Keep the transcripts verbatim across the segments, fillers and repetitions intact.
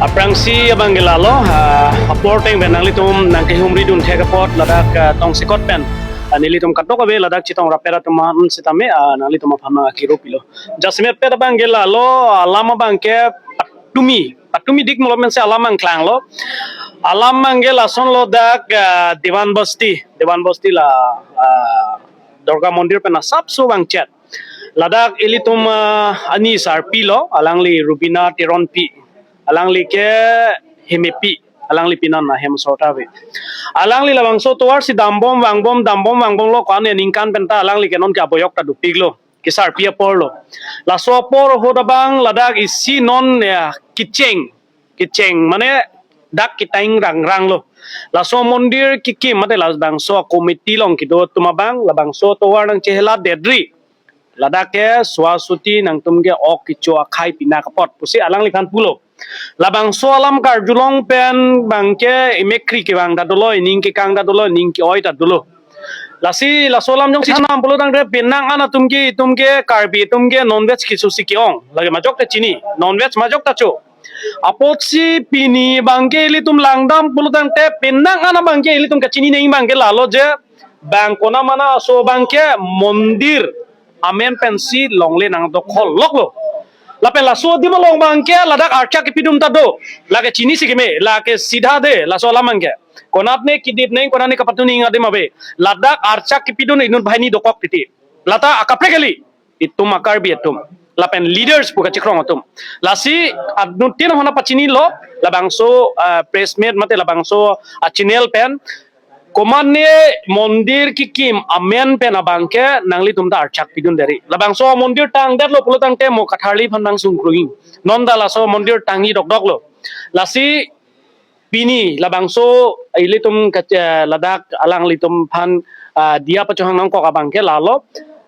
Aphrangsi abang ke lalo, ah, apor ateng pen nanglitum nangkehumri dun thek apot ladak, ah, tongsekot pen, ah, nelitum kadokave ladak chetong rapet atum an sitame, ah, nanglitum aphan nangkiru pilo. Jasemet pet abang ke lalo, alam abang ke patumi, patumi dik malom pensi alam nangklanglo. Alam abang ke lasonlo dak, ah, Dewan Basti, Dewan Basti la, ah, Durga Mandir pen asapso vangchet. Ladak ilitum, ah, ani sarpi lo, alangli Rubina Teronpi, alangli ke hemepi, alangli pinan ahem sorta ave. Alangli labangso atovar si dambom vangbom, dambom vangbomlo ko-an aningkan penta alangli ke non ke aboyok ta dopiklo, kesarpi apor lo. Laso apor ahut abang ladak isi non, ya, kecheng, kecheng mane dak ketang rangrang lo. Laso mondir kekim mate labangso committee along kedo atum abang labangso atovar nangchehelat detri, ladak ke sua suti nangtum ke ok kecho akhai pinak apot pusi alangliphan pulo. Labangso alam karjulong pen abang ke emekri kevang ta dolo, ening kekang ta dolo, ening ke-oi ta dolo. Lasi laso alam jongsi thanam pulotangte penang an atum ke, itum ke Karbi atum ke non-veg keso si ke-ong. Lake majok ta chini, non-veg majok ta cho. Apotsi pini abang ke ilitum langdam pulotangte penang an abang ke ilitum kachini nangji abang ke lalo je bang kona mana aso abang ke mondir amen pensi longle nangdokhol loklo. Lapen laso adim along abang ke ladak archak kepidun ta do. Lake chini si keme, lake sidha de, laso alam abang ke. Konatne kedip neng, konatne kapatun neng adim ave. Ladak archak kepidun inut banghini dokok titi. Lata akaprek kali, itum a-Karbi atum. Lapen leaders pu kachikrong atum. Lasi anutin hona pachinilo, labangso, ah, press meet mate labangso, ah, channel pen. Komane mondir kekim amen pen abang ke nanglitum ta archak pidun detri. Labangso mondir tangdetlo pulotangte mo katharli aphan nangsungkrui. Non ta laso mondir tangji dokdoklo. Lasi pini labangso ilitum kache-, ladak alanglitum aphan, ah, diya pachohang nangkok abang ke lalo.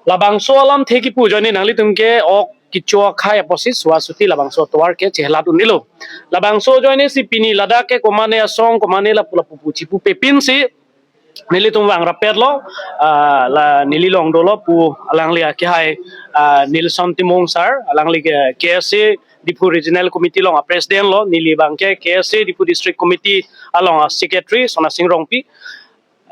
Labangso alamthe kipu ajoine nanglitum ke ok kecho akhai apotsi sua suti labangso atovar ke chehelat un-elo. Labangso ajoine si pini ladak ke komane asong, komane lapu lapu pu chipupe pinsi nelitum vang rapetlo, ah, la neli along dolo pu alangli akehai, ah, Nelson Timung sir, alangli ke K S A Diphu Regional Committee along a-president lo, neli abang ke K S A Diphu District Committee along a-secretary Sona Sing Rongpi.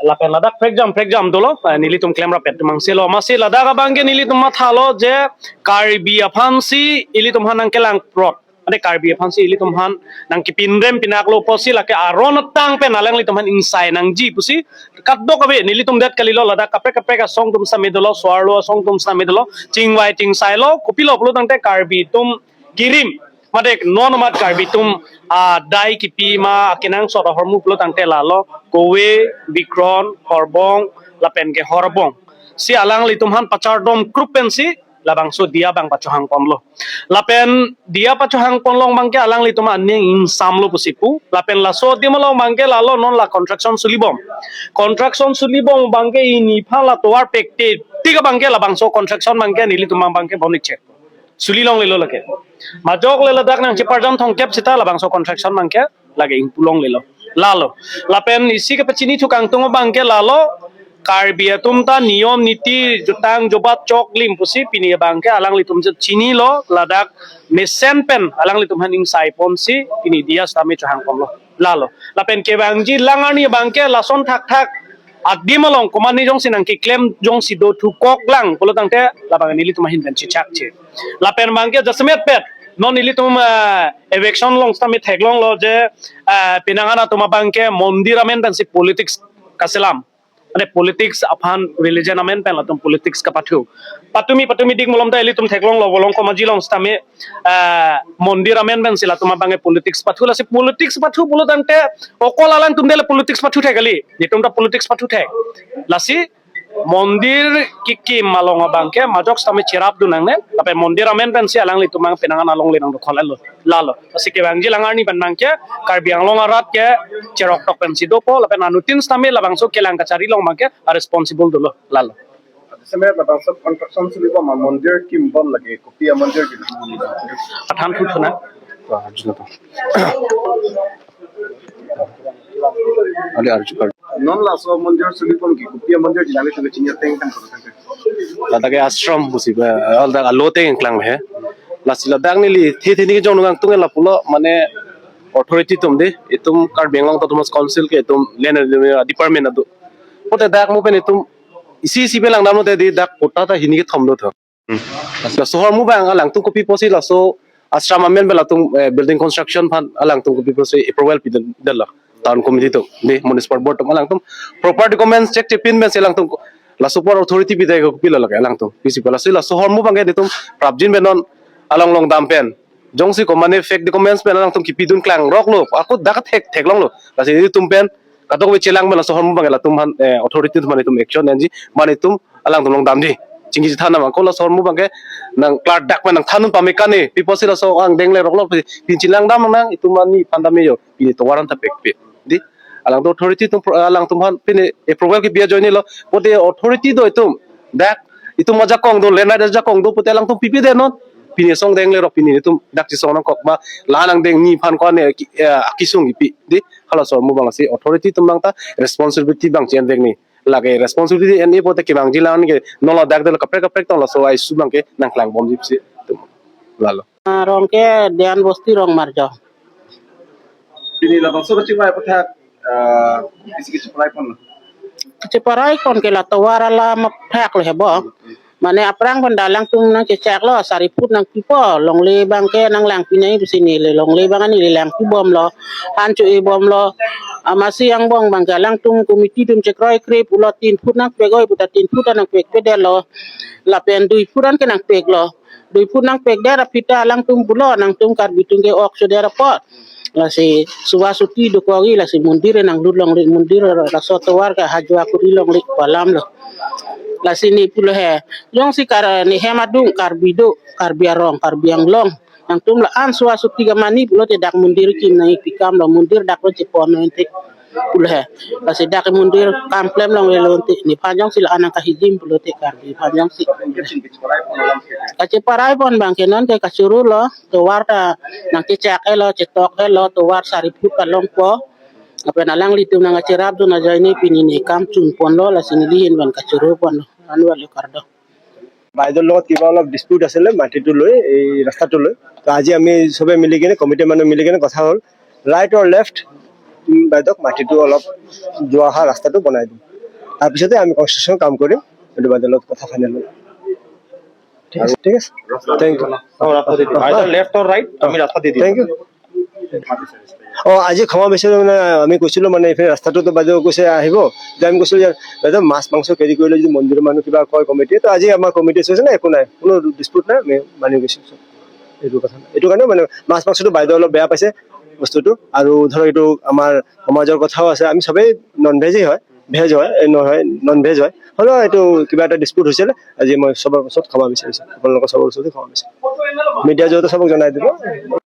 Lapen ladak prekjam prekjam dolo, ah, nelitum klem rapet atum angselo. Amatsi ladak abang ke nelitum mathalo je Karbi aphansi ilitum aphan nangkelang prot. Ade Karbi aphansi ilitum aphan nangkepinrem pinaklo apotsi lake aron atang pen alanglitum aphan ingsai nangji pusi kadokave nelitum det kalilo, ladak kaprek kaprek asong atum sitame dolo, so-arlo asong atum sitame dolo, chingvai chingsailo, kopilo pulotangte Karbi atum kirim mate non amat Karbi atum, ah, dai kipi ma akenangsot ahormu pulotangte lalo Kowe, Bikron, Horbong, lapen ke Horbong. Si alanglitum aphan pachardom krup pensi labangso diya abang pachohang ponlo. Lapen diya pachohang ponlong abang ke alanglitum aning ingsamlo pusi pu. Lapen laso adim along abang ke lalo non la construction sulibom. Construction sulibom abang ke ini aphan la tovar pekte tik abang ke labangso construction abang ke nelitum abang ke bonik chek. Suli longlelo lake. Majok le ladak nangcheparjan thomkep sita labangso construction abang ke lake ingpu longlelo. Lalo. Lapen isi kepachini thu kangtung abang ke lalo. Karbi atum ta niyom niti jutang jobat choklim pusi pini abang ke alanglitum chinilo ladak mesen pen alanglitum aphan ingsai ponsi pini diya sitame chohang ponlo. Lalo. Lapen kevangji lang arni abang ke lason thakthak adim along komane jongsi nangkeklem jongsi do thukok lang pulotangte labang nelitum ahin pen chechakche. Lapen abang ke jasemet pet non ilitum, eh, eviction along sitame theklonglo je, eh, penang an atum abang ke mondir amen pensi politics kaselam. Ade politics aphan religion amen pen latum politics kapathu. Patumi patumi dik malom ta ilitum theklonglo Volongkom Aji along sitame, eh, mondir amen pensi latum abang ke politics pathu, lasi politics pathu pulotangte okol alangtum dele politics pathu thek kali. Nelitum ta politics pathu thek. Lasi mondir kekim along abang ke majok sitame cherap dun nangne, lapen mondir amen pensi alanglitum abang penang an alongle nangdokhollo. Lalo. Lasi kevangji lang arni pen abang ke Karbi Anglong arat ke cherok tok pensi dopo, lapen anutin sitame labangso kelang kachari along abang ke a-responsible dolo. Lalo. Sebenarnya labangso construction sulibom ma mondir kimbom lake, kopi amondir ji? Pathan thu thuna. Wah, jina to. Ali arju kar. Non laso mondir sulibom ke kopi amondir ji, nangli chunga chini ateng kan. Ladak ke ashram pusi ba, ladak alo ateng klang he. Lasi ladak neli the the ni kejong nang tung lapulo mane authority atum dei, itum Karbi Anglong Autonomous Council ke itum land and revenue department ado. Pote dak mo pen itum isi isi pen langdamlo te dei, dak patta ta hini kethom do tho. Hmm. Laso ahormu abang alangtum kopi pusi laso ashram amen pen latum, eh, building construction aphan alangtum kopi pusi approval pidetlo. Town committee atum, dei, municipal board atum alangtum proper documents check chepin pensi alangtum laso apor authority pidetlo, kopilo lake alangtum. Pisi pu laso, laso ahormu abang ke itum prapjin pen non along longdam pen. Jongsi ko mane fake documents pen alangtum kipidun klangroklo, ako dak thek theklonglo. Lasi itum pen kadokave chelang pen laso ahormu abang ke latum aphan, eh, authority atum aphan itum action enji, mane itum alangtum longdamji. Chingki chethan nang ako laso ahormu abang ke nang klardak pen nangthandun pame kani, pi pusi laso angdeng leroklo, pin chelangdam nang, itum ani aphan dam jo, pini tovar an ta pekpe. Dei, alangtum authority atum pro-, alangtum aphan pini approval kepi ajoinelo, pote authority do itum. Dak itum ajakong do, land right ajakong do, pote alangtum pipedet non. Pini asong deng lerok, pini itum dak chesong nangkok ma, la-an angdeng ni aphan ko-an, eh, ki-, eh, akesung kipi. Dei, halaso ahormu abang si authority atum abang ta responsibility abang chi-en vek ni. Lake responsibility en-e pote kevangji la-an ke non ladak dei kaprek kaprek tong laso ai su abang ke nangklangbomji pusi itum. Lalo. Ah, rong ke Dian Bosti Rongmarjong. Pini labangso kachingvai aphuthak, ah, isi kachiparai ponlo. Kachiparai pon ke la tovar alam aphuthak lo he bo. Mane aphrang pen alangtum nangchechaklo, sari phut nangpipo, longle abang ke nanglangpi nangji pusi neli longle abang neli langpibomlo, han cho-e bomlo. Amatsi angbong abang ke alangtum committee atum chekroi krip pulo, tin phut nangpek oi puta tin phut an nangpekpedetlo. Lapen dui phut an ke nangpeklo. Dui phut nangpekdet aphi ta alangtum pulo, nangtum Karbi atum ke ok chodet apot. Lasi Suva Suti dokokji, lasi mondir nanglut longle, mondir laso tovar ke hajo akuri longle pu alamlo. Lasi ne pulo he, jongsi Kar-, ne hem adung Karbi do, Karbi arong, Karbi Anglong, nangtum la-an Suva Suti kemani pulote dak mondir kim nangji pi kamlo, mondir dak lo chepon nangji pulo he. Lasi dak mondir kam klem longlelo te, nephan jongsi la-an nangkahijim pulote Karbi aphan jongsi. Kachiparai pon abang ke non ke kachoro lo, tovar ta nangchechak-etlo, chetok-etlo, tovar sari phut palongpo. Lapen alanglitum nangkacherapdun ajoine pini ne kam chun ponlo, lasi neli ahin pen kachoro ponlo. Anwar lo, kardom. বাইদেউৰ লগত কিবা অলপ ডিছপিউট আছিলে মাটিটো লৈ, এই ৰাস্তাটো লৈ। তো আজি আমি সবে মিলি কিনে, কমিটিৰ মানুহ মিলি কিনে কথা হ'ল, ৰাইট অৰ লেফ্ট বাইদেউক মাটিটো অলপ যোৱা অহা ৰাস্তাটো বনাই দিম, তাৰপিছতে আমি কনষ্ট্ৰাকশ্যন কাম কৰিম। এইটো বাইদেউৰ লগত কথা ফাইনেল হ'ল। ঠিক আছে, ঠিক আছে, থেংক ইউ। অ, ৰাস্তা দি দিম। Either left or right, আমি ৰাস্তা দি দিম। Thank you. অ, আজি ক্ষমা বিচাৰিব, মানে, আমি কৈছিলো, মানে, এইফালে ৰাস্তাটোতো বাইদেউ কৈছে আহিব, যে আমি কৈছিলো যে বাইদেউ, মাছ মাংস কেৰি কৰিলে যদি মন্দিৰৰ মানুহ কিবা কয় কমিটিয়ে, তো আজি আমাৰ কমিটি আছে না, একো নাই, কোনো ডিছপিউট নাই, আমি মানি গৈছো চব। এইটো কথা নাই। এইটো কাৰণে, মানে, মাছ মাংসটো বাইদেউ অলপ বেয়া পাইছে বস্তুটো, আৰু ধৰক এইটো আমাৰ সমাজৰ কথাও আছে, আমি সবেই নন ভেজেই হয়, ভেজ হয়, এই নহয়, নন ভেজ হয়, হ'লেও এইটো কিবা এটা ডিছপিউট হৈছিলে, আজি মই সবৰ ওচৰত ক্ষমা বিচাৰিছো, আপোনালোকৰ সবৰ ওচৰতে ক্ষমা বিচাৰিছো। মিডিয়া জৰিয়তে সবক জনাই দিব।